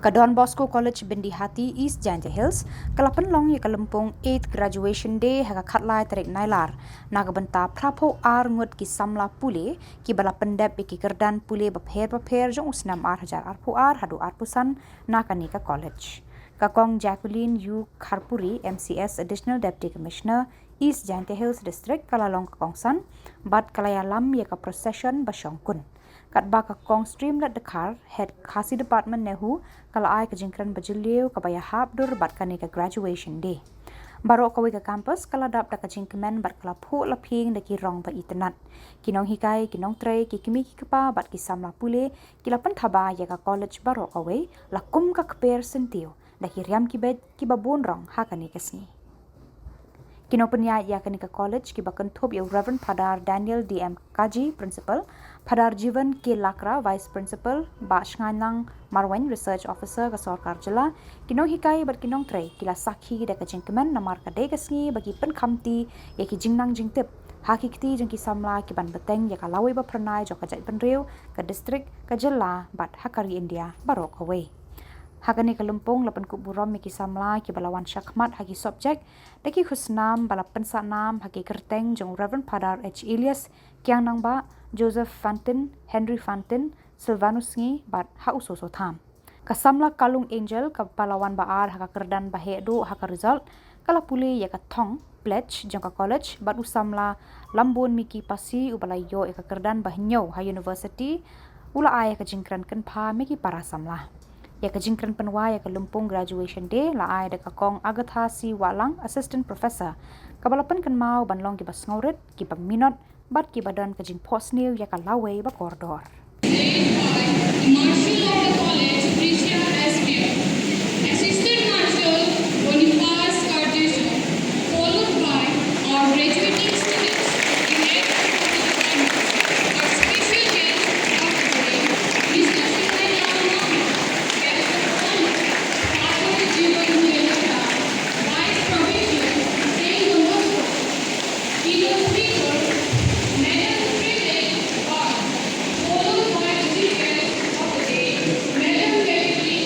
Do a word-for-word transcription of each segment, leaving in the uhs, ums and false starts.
Ka Don Bosco College Byndihati, East Jaintia Hills, ka la pynlong ïa ka lympung eighth Graduation Day ha ka khatlai tarik Nailar na ka bynta phraphew ar ngut ki samla pule kiba la pyndep ïa ki kyrdan pule bapher bapher jong u snem ar hajar arphew ar haduh arphew san na kane ka college. Ka Kong Jacqueline U Kharpuri, M C S, Additional Deputy Commissioner, East Jaintia Hills District, ka la long ka kongsan bad ka la ïalam ïa ka procession ba shongkun. Katba ka Kong Streamlet Dkhar, Head Khasi Department, NEHU, ka la ai ka jingkren bajylliew kaba ïahap dur bad kane ka Graduation Day. Baroh kawei ka campus ka la dap da ka jingkmen bad ka la phuh la phieng da ki rong ba itynnad. Ki nonghikai, ki nongtrei, ki kmie ki kpa bad ki samla pule ki la pynthaba ïa ka college baroh kawei la kum ka kper syntiew da ki riam ki beit kiba bun rong ha kane ka sngi. Ki nongpynïaid ïa kane ka college kiba kynthup ïa u Reverend Phadar Daniel D M Kaji, Principal, Phadar Jivan K Lakra, Vice Principal, Bah Shngainlang Marwein, Research Officer ka sorkar jylla, ki nonghikai bad ki nongtrei ki la sakhi da ka jingkmen namar ka dei ka sngi ba ki pynkhamti ïa ki jingnang jingtip ha ki kti jong ki samla ki ban bteng ïa ka lawei ba phyrnai jong ka jaitbynriew, ka district, ka jylla bad ha ka ri India baroh kawei. Ha kane ka lympung la pynkup burom ïa ki samla kiba la wan shakhmat ha ki subject da ki khusnam ba la pynsah nam ha ki kyrteng jong u Reverend Phadar H Elias Kiang Nangbah, Joseph Fantin, Henry Fantin, Silvanus Sngi bad ha u Soso Tham. Ka samla Kalung Angel, kaba la wan ba ar ha ka kyrdan ba heh duh ha ka result, ka la pule ïa ka thong pledge jong ka college bad u samla Lambun Miki Pasi uba la ïoh ïa ka kyrdan ba hynñiew ha university u la ai ïa ka jingkren kynpham ïa ki para samla. Ïa ka jingkren pynwai ïa ka lympung Graduation Day la ai da ka Kong Agatha C Wahlang, Assistant Professor, kaba la pynkynmaw ban long kiba sngewrit, kiba minot bad kiba don ka jingphohsniew ïa ka lawei ba kordor. Led by the Marshal of the College, Tricia Aspire, Assistant Marshal, Boniface Cardozo, followed by our graduating students, led by the department, our special guest of the day, Mister Suhaila Mohammed, Guest of Honor, Father Jivan Muyalada, Vice Provincial, Saint Don Bosco, Keynote speaker, Madam Privilege Bar, followed by the chief guest of the day, Madam Gayatri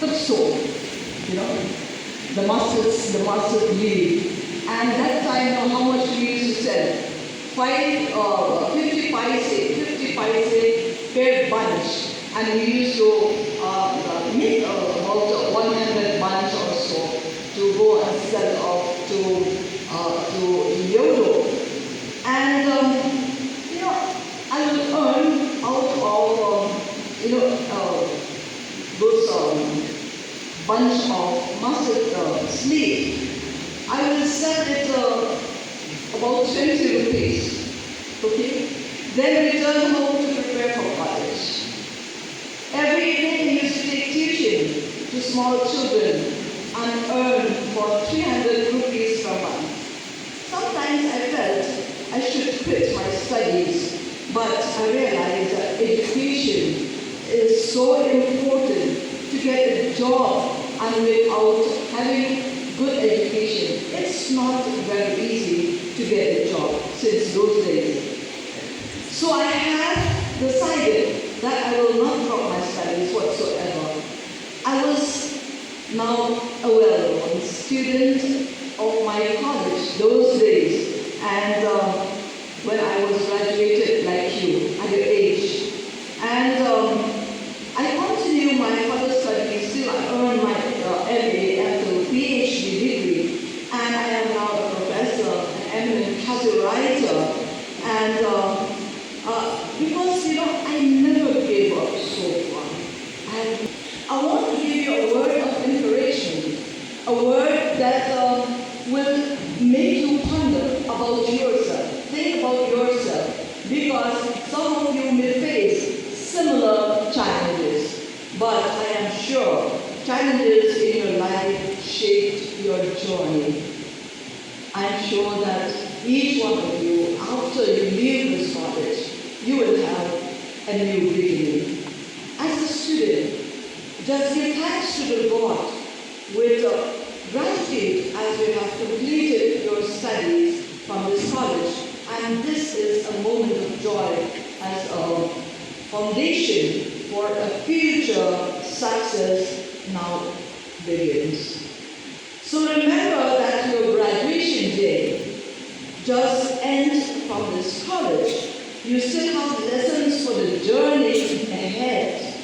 Took so, you know, the mustard, the mustard leaf. And that time, you know, how much we used to sell? Five, uh, fifty paise, fifty paise per bunch. And we used to uh, uh, make uh, about one hundred bunch or so to go and sell off to, uh, to Lyodo. And, um, you know, I will earn out of, um, you know, uh, those um, bunch of mustard uh, seed. I will sell it uh, about twenty rupees. Okay? Then return home to prepare for college. Every evening I used to take tuition to small children and earn for three hundred rupees per month. Sometimes I felt I should quit my studies, but I realized that education is so important to get a job, and without having good education, it's not very easy to get a job since those days. So I have decided that I will not drop my studies whatsoever. I was now a well-known student of my college those days, and uh, when I was graduated like you at your age. And um, I continue my further studies till I earn my uh, M A, M Phil, P H D degree, and I am now a professor, an eminent Khasi writer, and uh, uh, because you know I never gave up so far. And I want to give you a word of encouragement, a word that uh, will make you ponder about yourself, think about yourself, because some of you may face similar challenges. But I am sure challenges in your life shaped your journey. I'm sure that each one of you, after you leave this college, you will have a new beginning. As a student, just give thanks to the God with uh, gratitude as you have completed your studies from this college. And this is a moment of joy as a foundation for a future success now begins. So remember that your graduation day just ends from this college. You still have lessons for the journey ahead.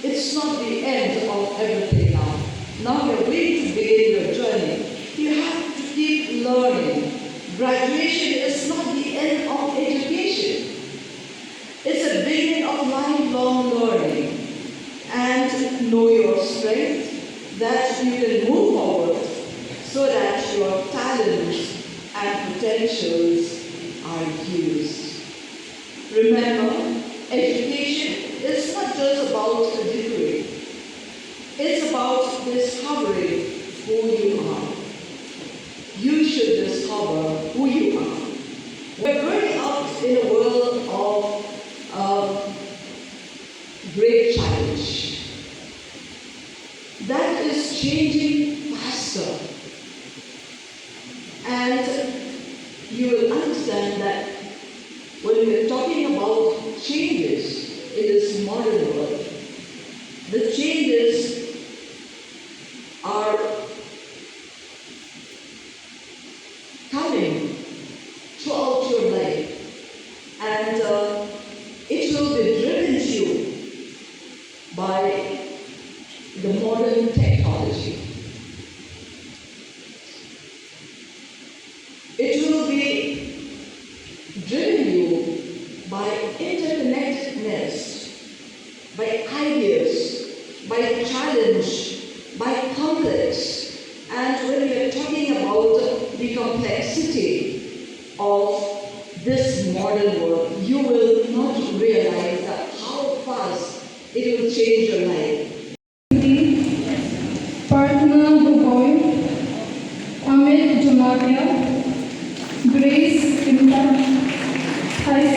It's not the end of everything now. Now you're going to begin your journey. You have to keep learning. Graduation is not the end of education. It's a beginning of lifelong learning. And know your strength that you can move forward so that your talents and potentials are used. Remember, education is not just about a degree. It's about discovering who you are. You should discover who you are. We're growing up in a world of um, great challenge. That is changing faster. And you will understand that when we are talking about changes in this modern world, the changes are coming throughout your life, and uh, it will be driven to you by the modern technology. It will be driven you by interconnectedness, by ideas, by challenge, by complex. And when we are talking about the complexity of this modern world, you will not realize that how fast it will change your life. Prarthana Gogoi, Amit Jamatia, Grace Kimta, High